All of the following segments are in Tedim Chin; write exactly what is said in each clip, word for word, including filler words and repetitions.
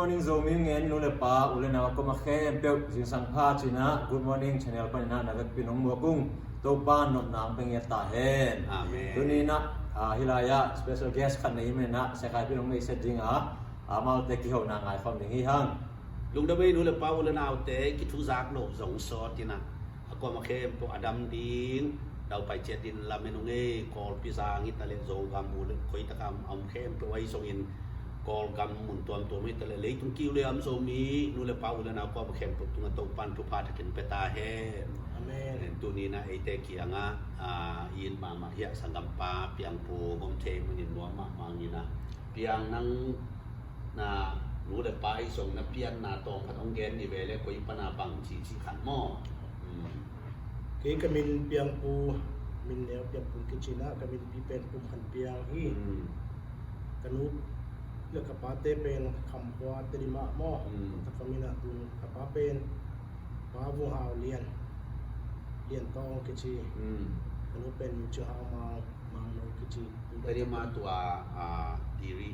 Morning Zomi ngen nu le pa, u le nau a kuama khempeuh, zingsang pha ci-in ah Good Morning Channel panin ah na vekpi-in hong muak ung. Topa nopna hong pia ngiat ta hen. Amen. Tuni-in ah, ah, hih lai-ah special guest khat na hi manin ah, Sia Khai Pin hong maiset ding a, amaute kihona ngaikhawm ding hi hang. Lungdam ei nu le pa, u le naute, kithuzak loh zong sawt in ah, a kuama khempeuh a dam ding, daupai ciat ding lamen ung ei. Kawlpi zang hi ta leh, Zogam uh le koi takah a om khempeuh, ahi zongin Kawlgam mun tuamtuam hi ta leh, leitung kiu le a om Zomi nu le pa, u le nau kuama khempeuh tungah Topa'n thupha thakin pia ta hen. Amen. Tuni-in ah eite kiangah, ah, i it mahmah hi a sanggampa Piang Pu hong om thei manin nuam mahmah ing ah, Piang, nang na nu le pa ahi zong na pianna tawm khat hong gen ni ve leh, koi pan a bang ci ci khat maw? Hmm. Kei ka min Piang Pu, min neu Piang Pu kici-in ah, ka minpi pen Pum Khan Piang hi. Hmm. Ka nu le ka pate pen Kham khua Tedim ah maw? Hmm. Ka min ah tun ka pa pen Pa Vung Hau Lian, Lian Tawng kici. Hmm. Ka nu pen Ci Hau Mang, Mang No kici. Tedim ah tua, ah, Tiri.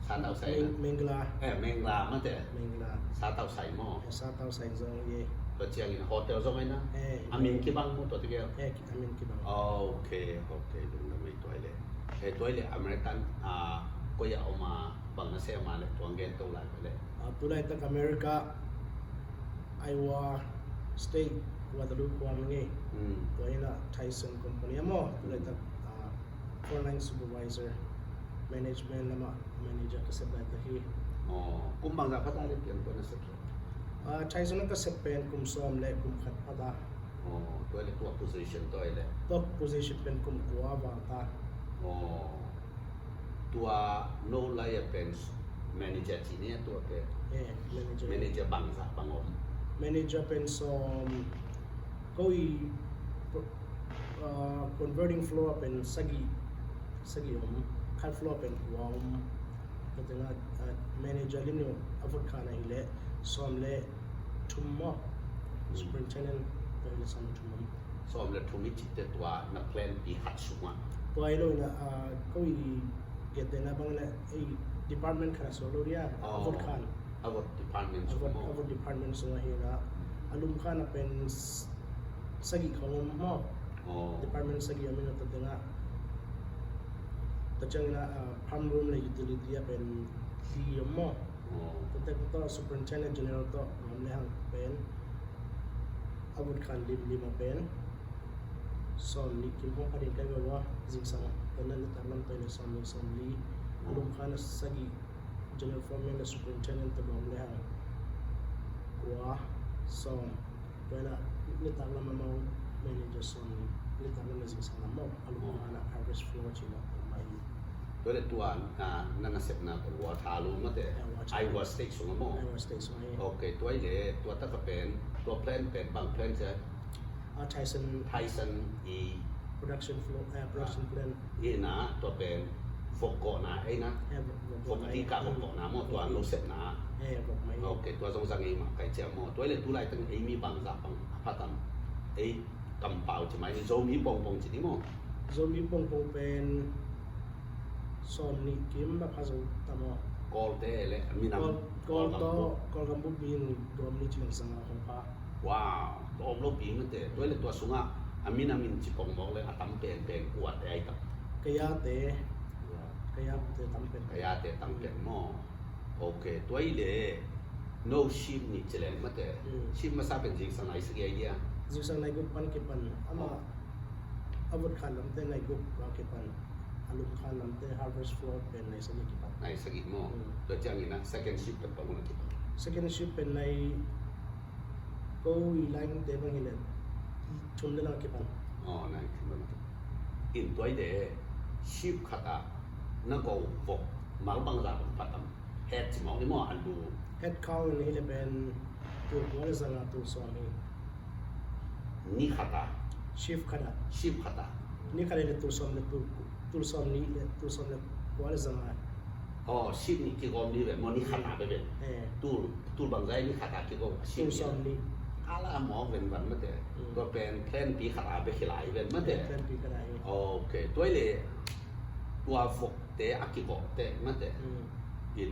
Satau Sai na? Meng-, Mengla. Eh, Mengla mate. Mengla. Satau Sai maw? Eh, Satau Sai zong hi. Tua ciangin hotel zong hi na? Eh, a min kibang maw tua tegel? Eh, a min kibang. Oh, ok, ok, lungdam ei. Tua hi leh. Eh, tua hi leh American, ah, koi ah om a, bang na sem a leh tua hong gen to lai ve leh. Ah, tu laitak America, Iowa State, Guadalupe khua om ing ei. Hmm. Tua in ah Tyson Company ah maw. Tu laitak, ah, frontline supervisor, management lamah manager ka sep laitak hi. Oh, kum bangzah pha ta leh Piang Pu na sep? Ah, Tyson ah ka sep pen kum sawm le kum khat pha ta. Oh, tua leh tua position tua leh? Tua position pen kum kua val ta. Oh. Tua no lai-a pen manager ci ni a tua pen. Eh, manager. Manager bangzah bang om? Manager pen sawm, ko i, ah, converting floor pen sagih, sagih om, khat floor pen kua om. Tua tengah, ah, manager lim lim a vot khan ahih leh sawm le thum maw? Hmm. Superintendent tua hi leh sawm le thum om. Sawm le thum i cih teh tua na plan pi khat sungah? Tua hi lo in ah, ah, ko i giat teh na bang leh, ei, department khat a suak lo dia, a vot khan. A vot department sungah maw? A vot department sungah hi in ah, a lum khan a pen s-, sagih khawng om maw? Oh. Department sagih om in ah tua tengah. Tua ciangin ah, ah, pump room le utility a pen li om maw? Oh. Tua teh tawh Superintendent General tawh om le hang pen a vot khan lim lim a pen sawm nih kim hong pha ding ka hi ve ua, zingsang pen na nitak lam pen sawm nih sawm li. A lum khan a sagih, General Foreman le Superintendent tawh om le hang kua, sawm. Tua hi in ah nitak lam amau manager sawm, nitak lam le zingsang lam maw, a lum khan a harvest floor ci-in ah om mah hi. Tua leh tua, ah, na nasepna pen Waterloo mate? Eh, Waterloo. Iowa State sungah maw? Iowa State sungah hi. Ok, tua hi leh tua tak a pen, tua plan pen bang plan ci a? Ah, Tyson. Tyson i production floor, eh, production plant. Hi in ah tua pen vok gawhna ei na. Eh, vok, vok gawhna. Vok tikah vok gawhna maw, tua no sepna. Eh, vok mai. Ok, tua zong zang ei mah kai ciang maw. Tua hi leh tu laitak ei mi bangzah bang a pha tam? Ei kampau ci mai ni, Zomi pongpong ci ni maw? Zomi pongpong pen sawm nih kim a pha zo ta maw? Kawlte le minam. Kawl, Kawl tawh, Kawlgam bup mi in gawm ni ci leng sangah hong pha. Wow, tawm lo pi mate. Tua hi leh tua sungah a min a min ci pongmawk le a tam penpen kuate ai tam? Kayate. Kayate tam pen. Kayate tam pen maw? Ok, tua hi leh no shift nih ci leng mate. Hmm. Shift masa pen zingsang nai sagih a hia? Zingsang nai guk pan kipan. Amah a vot khan lamte nai guk a kipan. A lum khan lamte harvest floor pen nai sagih kipan. Nai sagih maw? Hmm. Tua ciangin ah second shift pen bang hun a kipan? Second shift pen nai, ko i line te bang hi leh thum le na kipan. Oh, nai thum le na kipan. In tua hi leh shift khat ah na go vok mal bangzah bang pha tam? Het ci mawk ni maw, a lu. Het count hi leh pen tul kua le zanga tul sawm hi. Ni khat ah? Shift khat ah. Shift khat ah? Ni khat hi leh tul sawm le tul, tul sawm nih le tul sawm le kua le zanga. Oh, shift nih kigawm ni ve maw, ni khat ah ve ve. Eh. Tul, tul bangzah ni khat ah kigawm shift nih? Tul sawm nih. Ala mawk ven van mate. Hmm. Tua pen plan pi khat ah ve khilai ven mate. Plan pi khat ah hi. Ok, tua hi leh tua vok te a kigawh teh mate. Hmm. In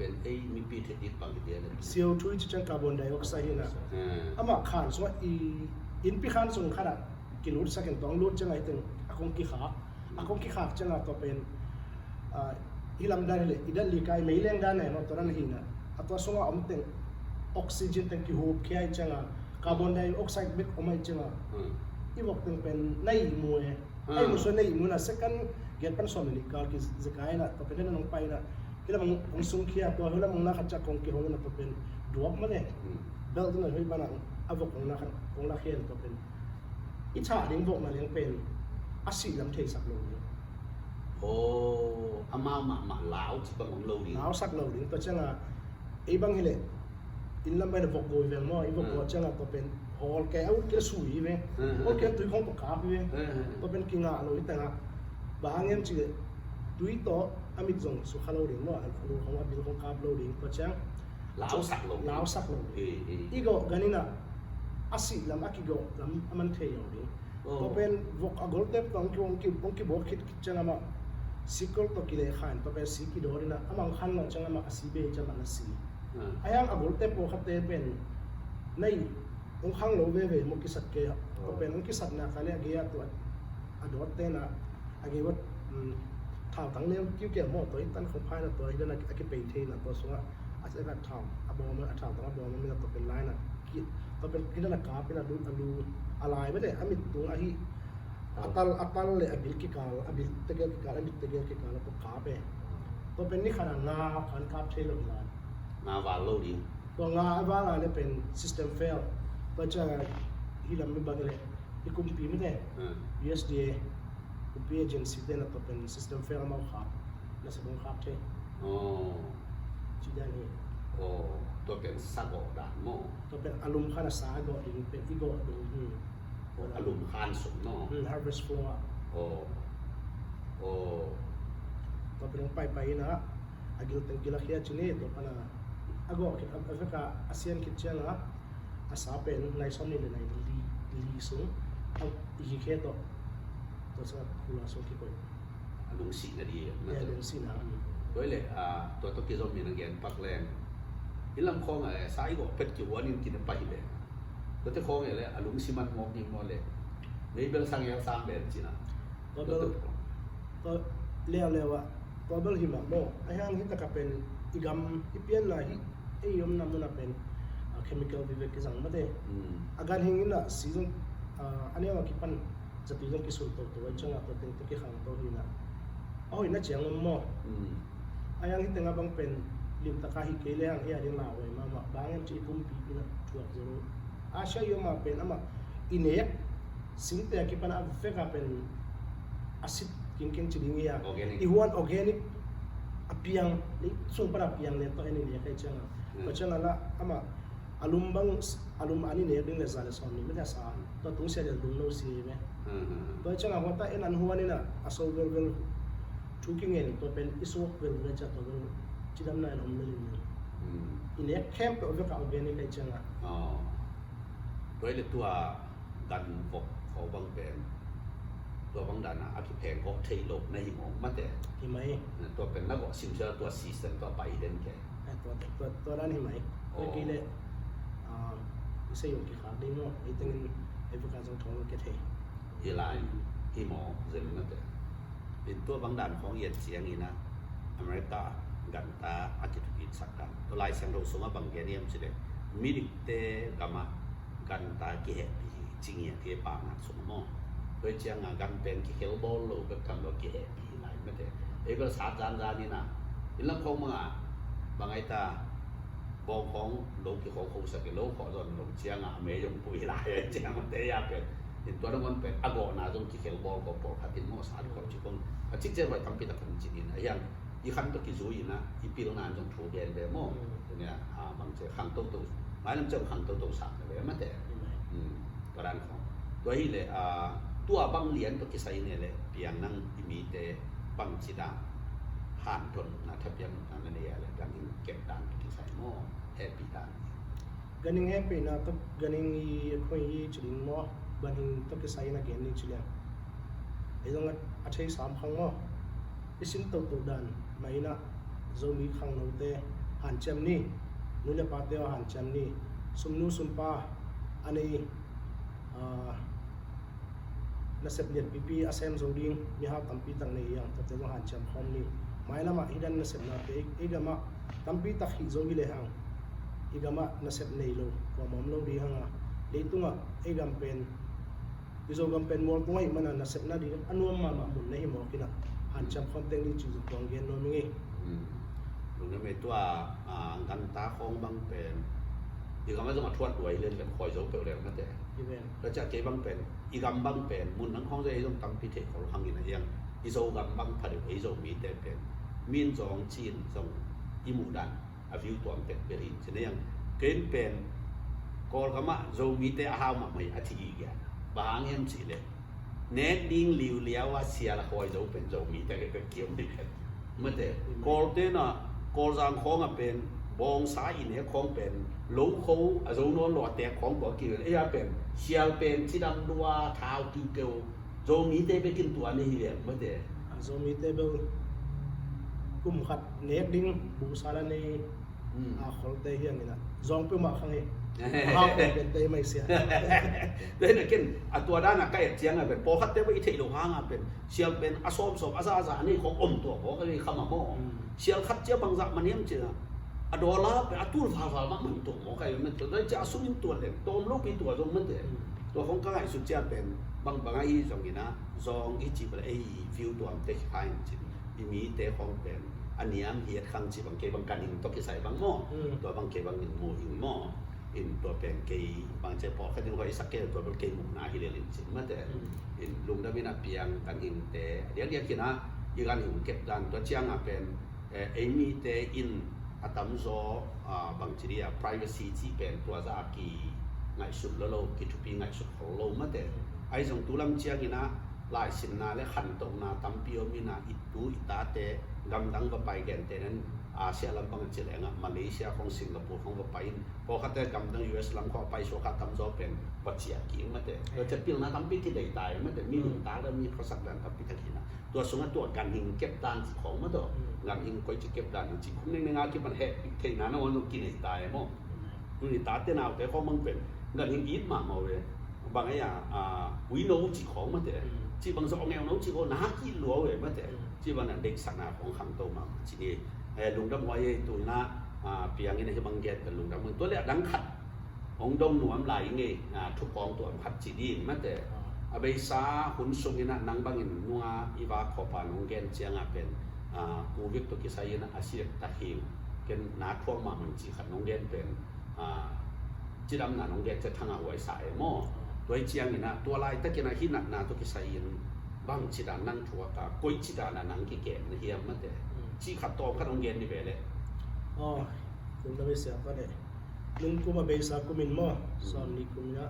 pen ei mipi thei ding bang hi dia le. C O two i cih ciang carbon dioxide hi na. Hmm. Amah khan sungah i, innpi khan sung khat ah kilutsak in, tawh lut ciangah hi teng a kong kikhak. A kong kikhak ciangah tua pen, ah, hi lam dan hi leh, i dat li kai meileng dan hi maw, tua dan hi na. A tua sungah om teng oxygen teng kihup khia i ciangah carbon dioxide bek om a i ciangah. Hmm. I vok teng pen na ihmu e. Hmm. A ihmu sung na ihmu na second giat pan sawm le nih kal kizekai na, tua pen na nong pai na. Kila bang hong sung khia tua, hula bang na khat ciah kong kihong na tua pen duak mah le. Hmm. Bel tu na hui bana a vok hong na khat, hong na khia na tua pen. I thah ding vok na leng pen a sih lam theisak lo ding. Oh, amau mahmah lau ci bang om lo ding. Lausak lo ding, tua ciangah ei bang hi leh inn lam bai na vok goi veng maw, i vok goi ciangah tua pen hawl kei a ut kei sui hi ve. Hmm. Hawl kei tui khong tawh kap hi ve. Hmm. Tua pen kingah lo hi tengah. Bang hang hiam cih leh tui tawh a mit zong sukha lo ding maw, a lu khong a bil khong kap lo ding, tua ciang lausak lo. Lausak lo. Eh, eh. I gawh gan in ah a sih lam, a kigawh lam a man thei lo ding. Oh. Tua pen vok a goltep tawh hong ki, hong ki, hong kibawk khit ciang amah sikol tawh kilehkha in tua pen si kidawt in ah, amah hong khan lo ciang amah a si bei ciang amah na si. Hmm. A hiang a goltep pawlkhatte pen na i hong khang lo veve maw, kisat kei ah. Tua pen hong kisatna kha le a gei ah tua a dawt ten ah a gei uah, um, thautang neu kiukial maw, tua i tan khong phaina tua i dan a kipei theina tua sungah a, a thau a bawm a, thautang a bawm a, mi na tua pen lai na ki, tua pen ki dan a kap in a lu, a lu a lai bete a mit tung ahi. A tal, a tal le a bil kikal, a bil tegel kikal, a mit tegel kikal a tua kap e. Tua pen ni khat a nga khan kap thei lo hi lai. Nga val lo ding. Tua nga a val a le pen system fail. Tua ciang hi lam mi bang le i kumpi mite, U S D A kumpi agency te na tua pen system fail amau khak, na sa bang khak te. Ci dan hi. Tua pen sa gawh dan maw? Tua pen a lum khan a sa gawh ding pen i gawh ding hi. A lum khan sung maw? Harvest floor ah. Tua pen hong paipai in a, a gil teng gil a khia ci ni, tua pan a gawh khit a vek a, a sian khit ciang a, a sa pen nai sawm nih le nai li, li sung a i khe tawh. Tua sa kula sung kikoih. A lungsihna di a lungsihna. Tua le tua tawh kizom in a gen pak leng, i lam khawng a le sa i gawh pet kihuan in kina pai le, tua te khawng a le a lungsim an mawk ding maw le, meibel sang el sang bel cina. Tua bel tua leuleu ah tua bel hi mah maw. A hiang hi taka pen i gam i pianna hi, ei i omna mun a pen chemical vive kizang mate. A ganhing in a si zong a neu a kipan zati zong kisun toto a i ciangah tua teng tua kikhang to hi na. A hoihna ciang om maw? A hiang hi tengah bang pen limtaka hi kei le hang ei a ding lauhuai mahmah, bang em ci i pumpi in a thuak zo lo. Asia i om a pen amah i nek singte a kipan a vek a pen a sit kingkeng ci ding hi a, i huan organic a piang, leisung pan a piang le tawh en i nek a i ciangah. Tua ciangah lah amah a lum bang a lum an i nek ding le za le sawm nih mite a sa, tua tungsia le lum lo si hi ve. Tua ciangah huata en an huan in a, a so velvel thu kingen tua pen i suak velvel cia tua bel cidamna in om lel in i nek khempeuh vek a organic a i ciangah. Tua i le tua gan vok kho bang pen tua bang dana a kipheng kawh thei lo na hi mawng mate. Hi mai. Tua pen na gawh simsia tua season tua pai den ke. Tua dan hi mai. Tua kei le i sei yong kikhak ding maw, ei tengin ei vek a zong thong lo ke thei. Hi lai hi maw zen mate. In tua bang dan khawng i et ciangin a America ganta a kithukinsak dan tua Lai Siangtho sungah bang gen hiam cileh, midikte gamah ganta kihehpih hi ci ngiat hi, pangak sungah maw. Tua hi ciangah gan pen kikhel bawl lo bek tham lo kihehpih hi lai mate. Ei bel sat zanzan in a, inn lam khawng bangah bang ai ta, bawng khawng lo kikhawng khosak hi lo khawh zawn lo ciangah a mei zong pui lai a ciang mate a pen. In tua nangawn pen a gawhna zong kikhel bawl kawh pawlkhat in maw, sat kawh ci kawng a cikcian vai tampi tak kan cin in a hiang. I khan tawh kizui in a i pilna in zong thu gen ve maw. Tua nia bang cia khang toto, mailam cia khang toto sak na ve mate. Tua dan khawng tua hi le, tua bang lian tawh kisai ne le piang nang i mite bang ci dan hanthotna thapiakna na nei a le ganhing kep dan tawh kisai maw, hehpih dan. Ganhing hehpihna tawh ganhing i a khuai hi ci ding maw, ganhing tawh kisai in a gen ding ci liang. Ei zong a thei sam khang maw. I sin toto dan mah in a Zomi khangnote hanciam ni, nu le pate aw hanciam ni, sumnu sumpa a nei nasep lianpipi a sem zo ding mihau tampi tak nei hiang, tuate zong hanciam khawm ni. Mailamah hih dan nasepnate ei gamah tampi tak hih zo hi lehang i gamah nasep nei lo kuamah om lo ding hanga, leitungah ei gam pen i Zogam pen mualtung ahih mana nasepna ding a nuam mahmah mun na hi mawk in a, hanciam khawm teng ding cih zong tuang gen nuam ing ei. Lungdam ei. Tua ganta khawng bang pen i gam a zong a thuat duai len pen khawi zo peuh leng mate. Tua ciah kei bang pen i gam bang pen mun nang khawng zong ei zong tampi thei khol hang in a, i Zogam bang pha deuh ei Zomite pen min zawng cin zong i muh dan a view tuam tek bel hi. Ci na hiang, ken pen Kawlgam ah Zomite a hau mahmah hi a ci gige. Bang hang hiam cih leh nek ding liuliau a sial a khawi zo pen Zomite bek kiom hi pen. Mate, Kawlte na Kawlzang khawng a pen bawngsa i nek khawng pen lo kho a zo nawn lo a tek khawng tua kivel ei a pen sial pen cidam lua thau kiukeu Zomite bekin tua ni hi liang mate. Zomite bel kum khat nek ding buhsa la nei a kholte hiang in a zawng peuhmah khang hi. A hau pen pen tei mai sia. Tua hi na ken a tua dan a ka et ciang a pen pawlkhatte bel i theih loh hang a pen sial pen a sawmsawm a zaza a nei khawng om tua pawlkhat i kham a maw. Sial khat cia bangzah man hiam cia a dawl a pen a tul valval mah man tua maw ka hi mate. Tua cia a sum in tua leng tawm lopi tua zong mate. Tua khawng ka ngaihsut cia pen bangbang ahi zongin a zawng i cih bel ei view tuamte hi kha in cin i mite khawng pen a niam hiat khang cih bang kei bang kan hing tawh kisai bang maw. Tua bang kei bang in mu hing maw. In tua pen kei bang ci a pawlkhat in hoih sak kei, tua bel kei muhna hi lel in cin mate. Mm. In lungdam in a piang ganhingte a diakdiak in a i ganhing kep dan tua ciang a pen, eh, ei mite in a tamzaw, ah, bang ci dia, privacy cih pen tua zah a kingaihsut lo lo, kithupi ngaihsut khol lo mate. Ahi zong tu lam ciang in a laisinna le khantohna tampi om in a i tu i tate gamdang va pai, gentehna in Asia lam bang a ci leng a Malaysia khong, Singapore khong va pai in, pawlkhatte gamdang U S lam khong a pai suak a tamzaw pen va ciah kik mate. Tua ciah pilna tampi kidei ta mate, mi nuntak le mi khuasak dan tampi thak hi na. Tua sungah tua ganhing kep dan cih khong mate. Mm. Ganhing koi ci kep dan cih khong nengneng a kipan hehpih theihna nangawn zong kinei ta maw. Mm. Tuni tate naute khong bang pen ganhing it mahmah uh e. Bang ei a, ah, we know cih khong mate. Mm. Cih bang zong ong eu no cih khong na kih lua uh e mate. Mm. Cih bang na deihsakna khong khangto mahmah cih ni. Eh, lungdam huai ei tu in a, ah, piang in a hih bang gen pen lungdam huai. Tua le a dang khat hong dong nuam lai ing ei, ah, thupawng tuam khat ci ding mate. Ah. A beisa hun sung in a nang bangin nunga i vak khawpa nong gen ciang a pen, ah, Covid tawh kisai in a a si dek ta hi ing. Ken na thuak mahmah ing ci khat nong gen pen, ah, cidamna nong gen ciang thangah huai sa e maw. Ah. Tua hi ciang in a tua laitak in a hih natna tawh kisai in bang ci dan nang thuak a, koi ci dan a nang kikem na hiam mate. Mm. Ci khat tawm khat nong gen ni ve le. Oh, kum na ve siapa le. Nung kum a beisa kum in maw, mm, sawm nih kum in a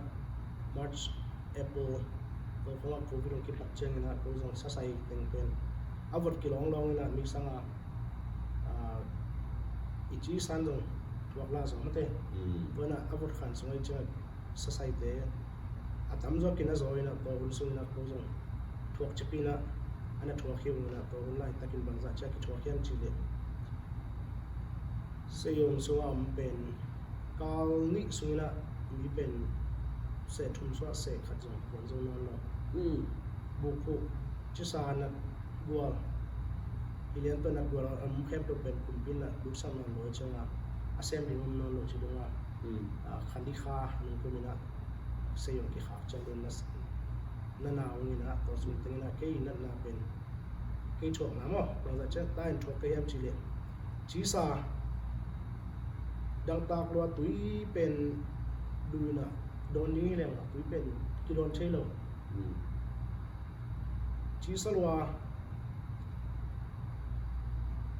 March, April, tua khong a Covid hong kipat ciang in a ko zong sasai teng pen a vot kilawng lawng in a mi sang a, ah, i ci san zong thuak la zaw mate. Mm. Tua in a a vot khan sung a i ciang a sasaite a tamzaw kina zaw in a tua hun sung in a ko zong thuak cipi in a, a na thuak hi ung in a tua hun laitakin bangzah ciang kithuak hiam cih leh Seizawn sungah om pen kal nih sungin ah mi pen seh thum suah seh khat zong puan zo nawn lo. Hmm. Bukhuh cisa nat gual, hi lian tawh nat gual a om khempeuh pen kumpi in ah lutsam nawn lo ciangah a sem ding om nawn lo ci dongah, hmm, ah, khan dih kha nung kumin ah seizawn kikhak ciang dong na, na na ung in ah tua sung tengin ah kei natna pen kei thuakna maw, bangzah ciang ta in thuak ka hiam cih leh cisa dangtak lua tui pen duh in ah dawn ding hi leng ah tui pen kidawn thei lo. Hmm. Cisa lua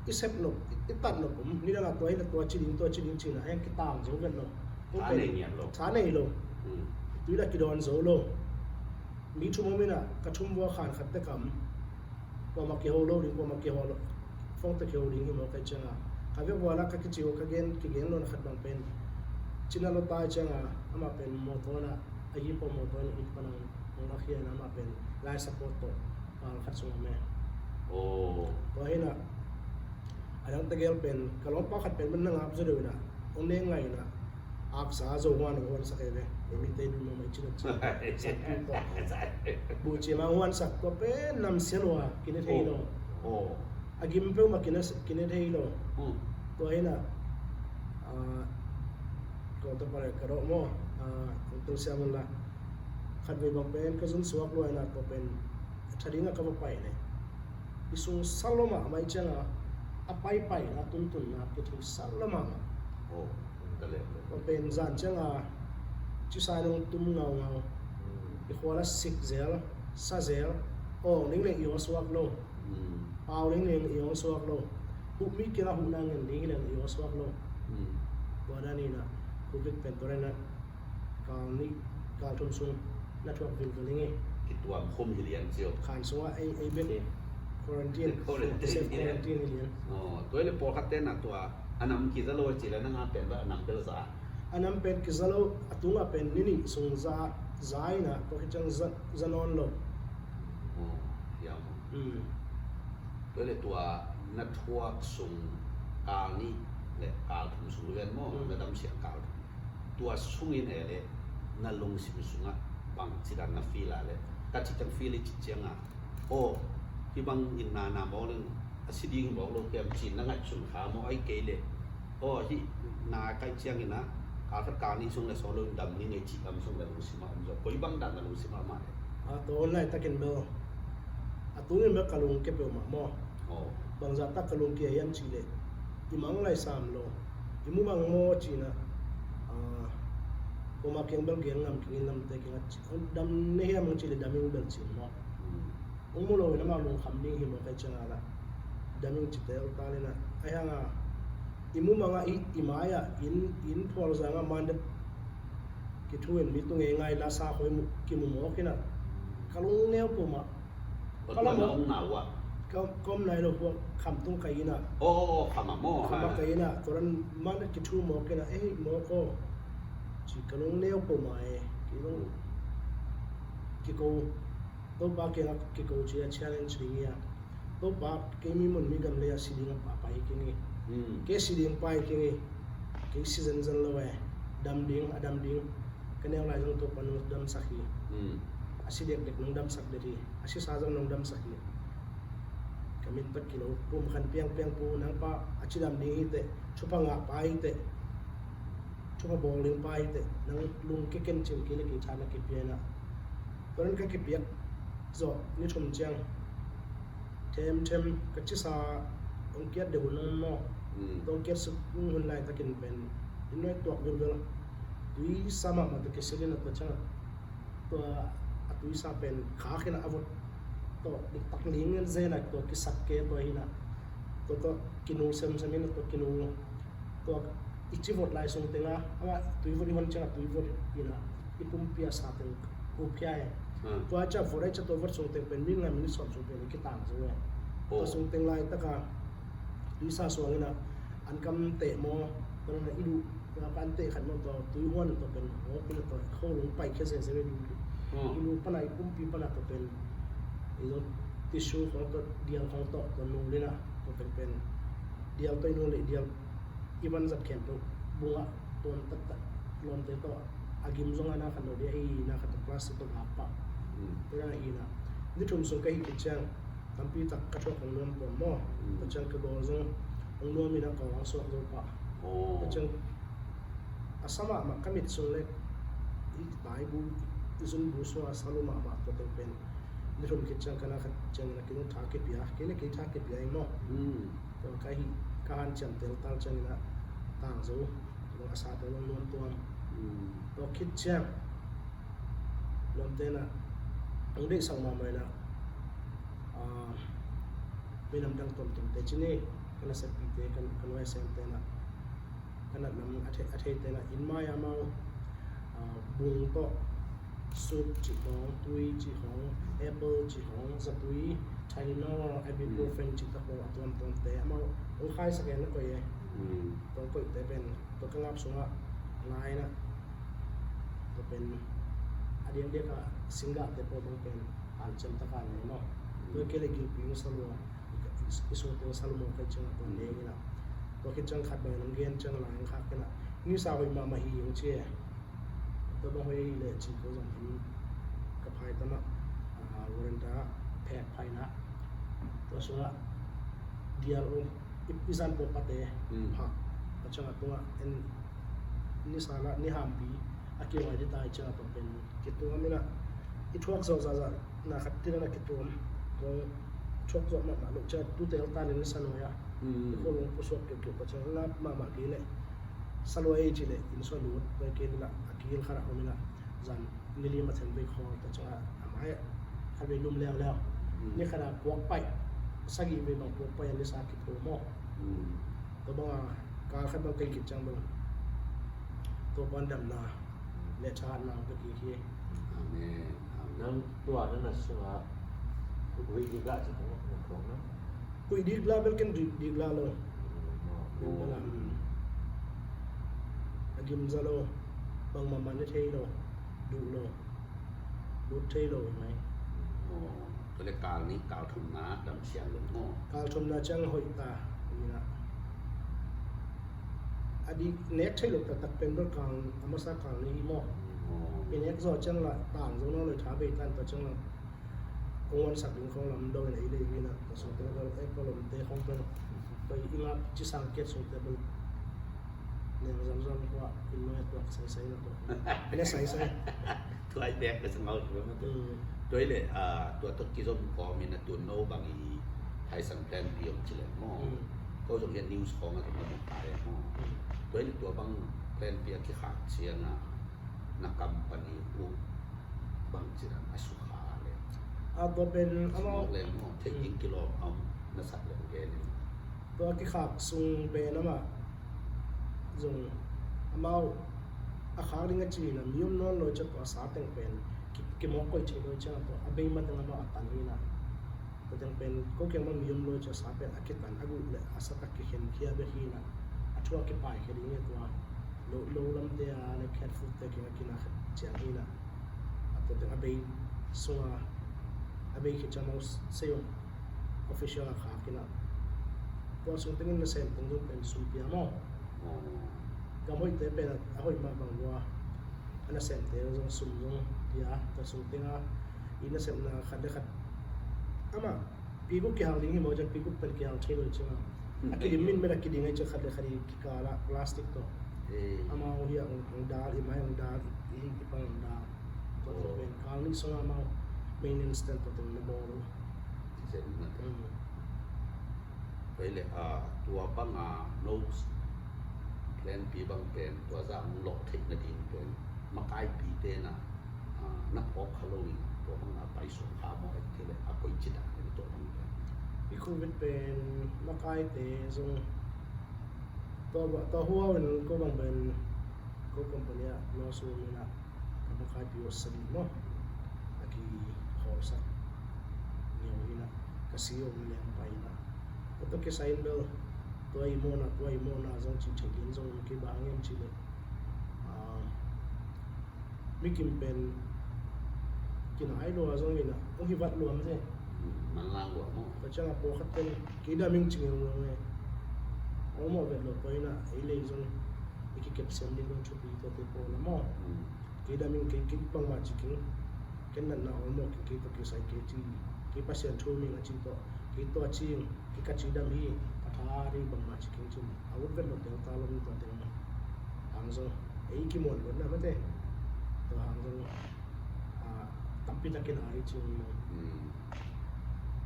i sep nop, i tat nop om, nidang ah tua hi leh tua ci ding, tua ci ding ci in ah a heng kitang zo vet lo. Tha nei ngiat lo. Tha nei lo. Hmm. Tui lah kidawn zo lo. Mi thum om in ah ka thum vua khan khat te kam. Kuamah kiho lo ding, kuamah kiho lo, phone tawh kiho ding hi maw ka hih ciangah. Ka vekpi-a ka kici uh, ka gen, kigen lona khat bang pen Cina Lota ciangah amah pen mawtaw in ah, a hi pawh mawtaw in ah it pan hong, hong lakhia in ah amah pen life support tawh pal khat sung om e. Oh. Tua hi in ah a dang tegel pen ka lawmpa khat pen man na ngap zaw deuh in ah hong neng ngai in ah aksa zo huan hong huansak e ve. Ei mite duh mahmah i cin a cin. Sakpi tawh. Buhcim a huansak tua pen namsia lua, kine thei lo. Oh. A gim peuhmah kine, kine thei lo. Hmm. Tua hi in ah, ah, kawngta pale ka dawh maw, ah, kawngta siam un la. Khatvei bang pen ka zun suak lua in ah tua pen tha dingah ka va pai leh i sung sal lo mahmah i ciangah a paipaina, tuntunna kithei sal lo mahmah. Oh, ka leh. Tua pen zan ciangah cisa in hong tum ngaungau. Hmm. I khual ah sik zel, sa zel, awng ding leng i aw suak lo. Hmm. Pau ding leng i aw suak lo. Huh mi kiangah huhna ngen ding hi leng i aw suak lo. Hmm. Tua dan in ah Covid pen tua dan in ah kal nih, kal thum sung na thuak vilvel ing e. Kituam khum hi lian cio. Khan sungah ei, ei bek quarantine. Quarantine hi lian. Self quarantine hi lian. Oh, tua hi leh pawlkhatte in ah tua a nam kiza lo ci leh nang a pen bang a nam bel za? A nam pen kiza lo, a tungah pen ni nih sung za, za in ah tua khit ciang za, za nawn lo. Oh, hiam. Hmm. Tua hi leh tua na thuak sung kal nih le kal thum sung lian maw, hmm, na damsiah kal thum. Tua sungin e leh na lungsim sungah bangci dan na feel a leh, ka cih ciang feel i cih ciangah, aw, hih bang in na na mawk leng a si ding hi mawk lo hiam ci-in na ngaihsun kha maw, ahih kei leh, aw, hih na ka hih ciangin ah kal khat kal nih sung leh sawt lo in dam ning ei cih lam sung na lungsim ah om zaw, koi bang dan na lungsim ah om a leh? A, tua hun laitakin bel a tungin bel ka lungkia peuhmah maw. Oh. Bangzah tak ka lungkia hiam cih leh i mang lai sam lo, i mumang maw ci-in ah, ah, Kuama kiang bel gen ngam keng in, lamte kiangah ci, dam na hiam hong cih leh dam ing bel ci maw. Hmm. Hong mu lo in amah lungkham ding hi maw, kei ciangah lah dam ing ci teltal in ah. Ahi hangah i mumang ah, i, i mai-ah, inn, inn phual zangah man deuh kithu in mi tung ngeingai la sa khawng kimu mawk in ah. Ka lungneu peuh mah. Ka lam ah. Ka om nai lo, hua kham tung ka inn ah. Oh, oh, oh, kham ah maw. Kham ah ka inn ah, tua dan man a kithu mawk in ah, ei, mawk aw. Ci ka lungneu peuhmah e, kei zong kiko, Topa kiangah kiko ci a challenge ding hi a. Topa, kei mi mun mi gam lei ah si ding a pha pai keng hi. Hmm. Kei si ding pai keng hi. Kei si zenzen lo e. Dam ding, a dam ding. Ka neu lai zong Topa nong damsak hi. Hmm. A si dekdek nong damsak det hi. A sisa zong nong damsak hi. Ka min tawh kilo, pumkhat piangpiang pu, nang pa a cidam ding hi teh, thupha ngah pa hi teh, thupha bawl ding pa hi teh, nang lungkia ken cin kei le kei tha na kipia in ah. Tua dan ka kipiak zawh ni thum ciang, themthem ka cisa hong kiat deuh hun hong maw. Mm. Tua hong kiat suk hun laitakin pen inn nuai tuak vilvel, tuisa mahmah tawh kisil in ah, tua ciangah tua a tuisa pen khak in ah a vot tawh diktak ling in zen ah tua kisak kei tua hi in ah, tua tawh kinul semsem in ah, tua kinul, tua i ci vot lai sung tengah amah tui vot i hon ciangah tui vot in ah i pumpi a sa teng huphia e. Hmm. Tua ciah vot ai ciah tua vot sung teng pen minit nga minit sawm sung pen i kitang zo e. Oh. Tua sung teng laitakah tuisa suang in ah an kam teh maw, tua na i duh Tua pan teh khat maw, tua tui huan tua pen, oh, pen tua kholung paikhia zeze ve ding. Hmm. I lu pana, i pumpi pana tua pen, i zong tissue khong tua, dial khong tua, tua nul in ah, tua pen pen dial tua i nul le dial i van zat khempeuh bungah tuam taktak lawmte tawh a gim zong a na khat lo ding, ei na khat tua plastic tua gap pah. Hmm. Tua na i na ni thum sung ka hih khit ciang tampi tak ka thuak hong nuam pua maw. Hmm. Tua ciang ka gawl zong hong nuam in ah ka hong suak zo pah. Oh. Tua ciang a sa mahmah ka mit sung le i tai bu, i zun bu sung a sa lua mahmah tua teng pen ni thum khit ciang ka na khat ciangin ah kei zong tha kipia, kei le kei tha kipia ing maw. Hmm. Tua ka hih ka hanciam teltal ciangin ah tang zo, tua a sa tua zong nuam tuam. Hmm. Tua khit ciang lawmte in ah hong deihsak mahmah in ah, ah, minam dang tuamtuamte ci ni, ka naseppite, ka, ka nuai a semte in ah, ka natna a thei, a theite in ah inn mai ah amau, ah, bung tawh, soup cih khawng, tui cih khawng, apple cih khawng, zatui, Tylenol, ibuprofen cih tak khawng a tuamtuamte amau hong khaisak in ah koih e. Mm. Tua koihte pen tua ka ngap sungah lai in ah, tua pen a diakdiak ah singgahte pawh bang pen hanciam taka nei maw. Tua kei le gilpi hong sa lua, i sungte hong sa lua maw, ka ciang a tua nei in ah. Tua khit ciang khat bang in hong gen ciang lai hong khak in ah, nisa hoih mahmah hi hong ci e. Tua bang hoih le ci ko zong in ka phaitam ah, ah, veranda phek phaina, tua sungah dial um i, i zan pawh pate phak. Tua ciangah tungah en nisa lah ni hampi a kihuai dita i ciangah tua pen kituam in ah, i thuak zawh zahzah na khat tin a na kituam. Tua thuak zawh mahmah loh ciangah tu teltan in nisa nuai ah i khualung pusuak keuhkeuh, tua ciangah ngap mahmah kei leh sa lua ei cih leh inn sung lut pai kei in ah, a kigil khat ah om in ah, zan ni li ma then vei khawl ta ciangah a mai ah khat vei lum leuleu. Ni khat ah puak paih, sagih vei bang puak paih a nisa kipho maw. Tua bangah kal khat bang kei khit ciang bang Topa'n damna le thahatna hong pia kik hi. Amen. Amen. Nang tua na na sungah huih dik lah ci khong na khong na. Huih dik lah bel ken dik, dik lah lo. Dik lah. A gimza lo. Bangmah mah ne thei lo. Duh lo. Lut thei lo hi mai. Tua le kal nih, kal thumna dam siang lo maw. Kal thumna ciang hoih ta. Hi na. A dik nek thei lo taktak pen bel kal, a masa kal nih hi maw. I nek zaw ciang lah tang zo nawn lo, tha bei tan ta ciang lah. Kong wan sak ding khong lam do in a i lei hi na. Ta sung te na bel ek pa lom te khong pen. Pai i ngap ci sang kiat sung te bel. Neng zamzam kua in noi tuak sai sai na tua. Ne sai sai. Tua i bek le sangau tua ma tua. Tua i le, ah, tua tua kizom kawm in a tun no bang i Thai Sang plan pi om ci le maw. Ko zong hian news khawng a tun no bang tai maw. Tua i le tua bang plan pi a kikhak ciang a Na company uh bangci dan a sukha le. A tua pen amau mawk leng maw, thei ding kilawm a om na sak leng gen in. Tua kikhak sung pen amah zong amau a khak ding a ci in a, mi om nawn lo ciang tua sa teng pen ki, kimawk koih thei lo ciang tua a bei mateng amau a tan in a. Tua teng pen ko kiang bang mi om lo ciang sa pen a kitan a guh le a sa tak kikhen khia bek hi in a, a thu a kipaikhia ding hi tua. Lo, lo lamte a le cat food te kiang a kina khat ciang hi in a. A tua teng a bei sunga a bei khit ciang amau sei om official a khak in a. Tua sung tengin nasem teng zong pen sum pia maw. Gam hoihte pen a hoih mah bang lua a nasemte zong sum zong pia, tua sung tenga i nasepna khat le khat amah pikuk kihal ding hi maw, ciang pikuk pen kihal thei lo ciang a, a kidim min bel a kiding ai ciang khat le khat i kikal ah plastic tawh. Amau hi ang, ang dal, i mai ang dal, i, i pang ang dal. Tua teng pen kal nih sung amau maintenance ten tua teng na bawl. Tua hi leh, a, tua banga no plan pi bang pen tua zah hong lawh theih nading pen makaipite na, a, na phawk kha lo in tua banga paisuak kha maw, ahih kei leh a koici dan in tua bang pen. I Covid pen makaite zong tua ba, tua huau in ko bang pen ko company ah no sum in a ka makaipih uh sagih maw a kikhawlsak ngiau hi in a, ka C E O in leng pai in a. Tua tawh kisai in bel tua i mawhna, tua i mawhna zong cih theih ding zong om kei, bang hang hiam cih leh, ah, mi kim pen kinai lua zong in a, hong hi vat lua mate. Manlang lua maw. Tua ciang a pawlkhat ten kei dam ing ci ngiau ngiau e. Hong mawh vet lo tua in a, ei lei zong i kikep siam ding zong thupi tuate pawl a maw. Kei dam ing, kei, kei bangmah ci keng, ken natna awlmawh keng, kei tawh kisai kei ci, kei Pasian thu ming a ci tawh, kei tua ci ing, kei ka ci dam hi, ka tha ding bangmah ci keng ci. A ut vet lo teng ta lo mi tua teng hang zong ei kimuan lo na mate. Tua hang zong, a, tampi takin a hi ci ing.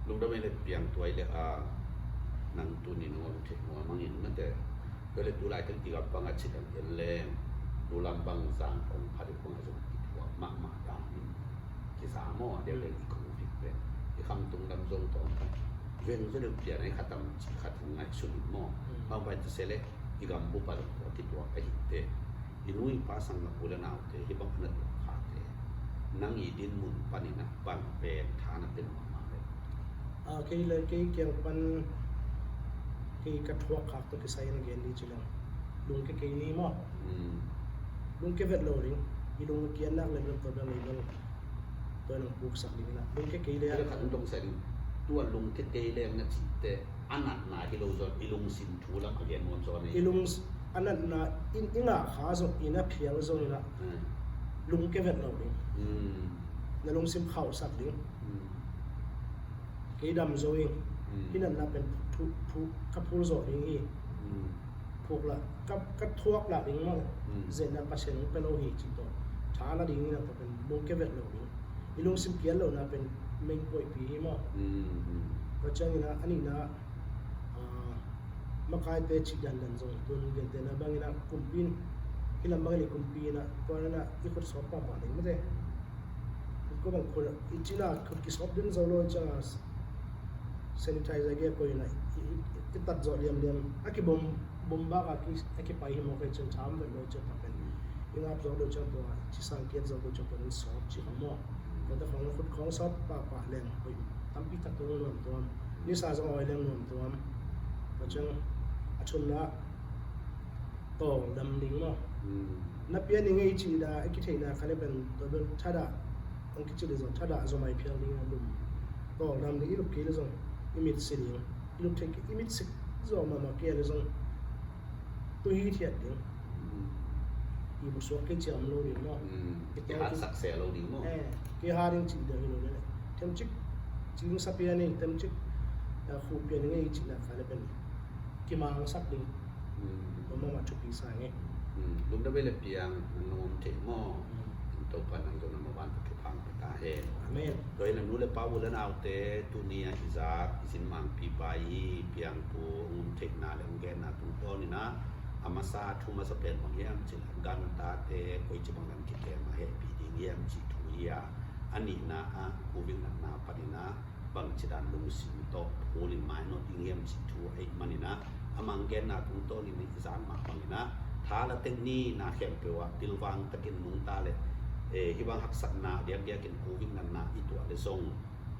Lungdam ei le Piang, tua hi leh, a, nang tuni nong om theih nuam hang in mate. Tua leh tulai teng i gam bang a ci dang en leng, tu lam bang zang kong phat i kong a zong i thuak mahmah dan in kiza maw, a deuh leng i kong vik pen i khamtung lam zong tawm khat veng zaw deuh pian a i khatam ci khat hong ngaihsun in maw. Bang pai ta se leh i gam bup a zong tua kituak a hi te. I nu i pa sang a pu le naute hih bang a na tuak khate, nang i dinmun panin a bang pen tha na pia mahmah le? A, kei le kei kiang pan kei ka thuak khak tawh kisai in gen ding ci leng, lungke kei ni maw. Lungke vet lo ding, i lung a kian nak le lam tawh bel ngei lo. Tua nang puksak ding in a, lungke kei le a. Khat hong dong sa ding, tua lungke kei leng na cihte a natna hi lo zaw, i lungsim thu lam a gen nuam zaw nei. I lung, a natna in i ngah kha zong, i na phial zong in a, lungke vet lo ding. Na lungsim khauhsak ding. Kei dam zo ing. Hih natna pen thu, thu, ka phul zawh ding hi. Phuk lah, ka, ka thuak lah ding maw. Zetna Pasian hong pia lo hi cih tawh tha la ding in a, tua pen lungke vet lo ding. I lungsim kial lohna pen main point pi hi maw. Tua ciangin a, a nihna, a, makaite cih dandan zong tun gentehna bangin a kumpi in, hih lam bangin i kumpi in a, tua in a i khut sawp pahpah ding mate. Ko bang khut i cina khut kisawp den zo lo ciang a sanitizer gei a koih in a i, i, i tat zawh liamliam a kibom, bom bak a ki, a kipai hi mawk a, i cun tham vet lo ciang tak pen i ngap zawh lo ciang tua ci sang kiat zawh lo ciang tua in sawp ci khong maw. Tua ta khong khut khong sawp pahpah leng hoih tampi tak tua nuam tuam. Nisa zong awi leng nuam tuam. Tua ciang a thumna tawldam ding maw. Na pian i ngei cih dah a kitheihna kha le pen tua bel thadah, hong kici le zong thadah zomai phial ding a lum. Tawldam ding, i lup kei le zong i mit si ding. I lup thei kei, i mit si zawh mahmah kei le zong tu hithiat ding. I musuak kei ciam lo ding maw. Kihatsak se lo ding maw. Eh, kiha ding cih deuh hi lo le. Themcik cing sa pian i, themcik, a, khuh pian i ngei cihna kha le pen kimangsak ding. Tua mahmah thupi sa ngei. Lungdam ei le Piang, nang nong om theih maw. Topa nang zong nang maban tua thupha hong pia ta hen. Amen. Tua hi leh nu le pa u le naute, tuni a i zak i sin mangpi pa i Piang pu hong om theihna le hong genna tungtawn in a, A masa thu masa pen bang hiam cih leh Afghan tate koici bang dan kitem a hehpih ding hiam cih thu hi a, a nihna ah covid natna panin ah bangci dan lungsim tawh phul in mainawt ding hiam cih thu ahih manin ah, a mang genna tungtawnin i zan mah bangin ah, tha la tek ni, na khempeuh ah pilvang takin nungta leh, eh, hih bang haksatna diakdiakin covid natna i tuah leh zong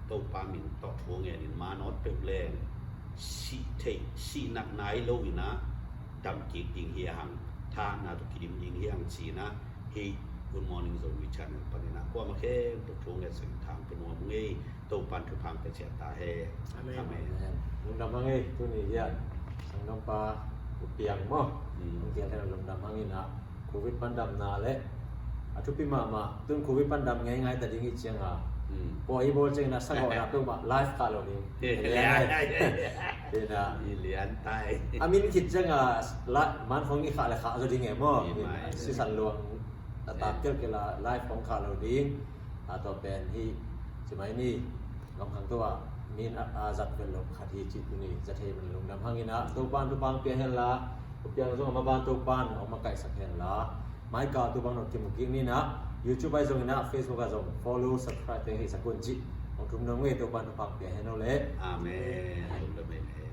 Topa min tawh thu ngenin mainawt peuh leng, sih theih, sihna nai lo in ah dam kik ding hi hang, thahatna tawh kidim ding hi hang ci-in ah, hih Good Morning Zomi channel panin ah kuamah khempeuh thu ngetsak in thang pia nuam ung ei. Topa'n thupha hong pia ciat ta hen. Amen. Amen. Amen. Lungdam hang ei, tuni hian sanggampa U Piang maw? Mm. Hong kial hen, lungdam hang in ah, covid pan damna leh a thupi mahmah, tun covid pan dam ngeingai ta ding i cih ciang a, mm, pua i bawl ciangin a sagawhna peuhmah live khah lo ding. Lian, lian, lian. Lian tai. A min khit ciang a, la, man khawng i khah leh khah zaw ding e maw? Sisan luang a tap kelkel a live khawng khah lo ding. A tua pen hi, ci mai ni, gamkhang tawh a min a, a zat vet lo khat hi cih tuni za thei man, lungdam hang in ah, Topa'n thupha hong pia hen la, U Piang zong a maban Topa'n hong makaihsak hen la, mai kal tu bang nong kimu kik ni in ah, YouTube ah zong in ah, Facebook ah zong follow, subscribe teng hei sak un cih hong thum nuam ung ei. Topa'n thupha hong pia hen aw leh. Amen. Lungdam hang ei.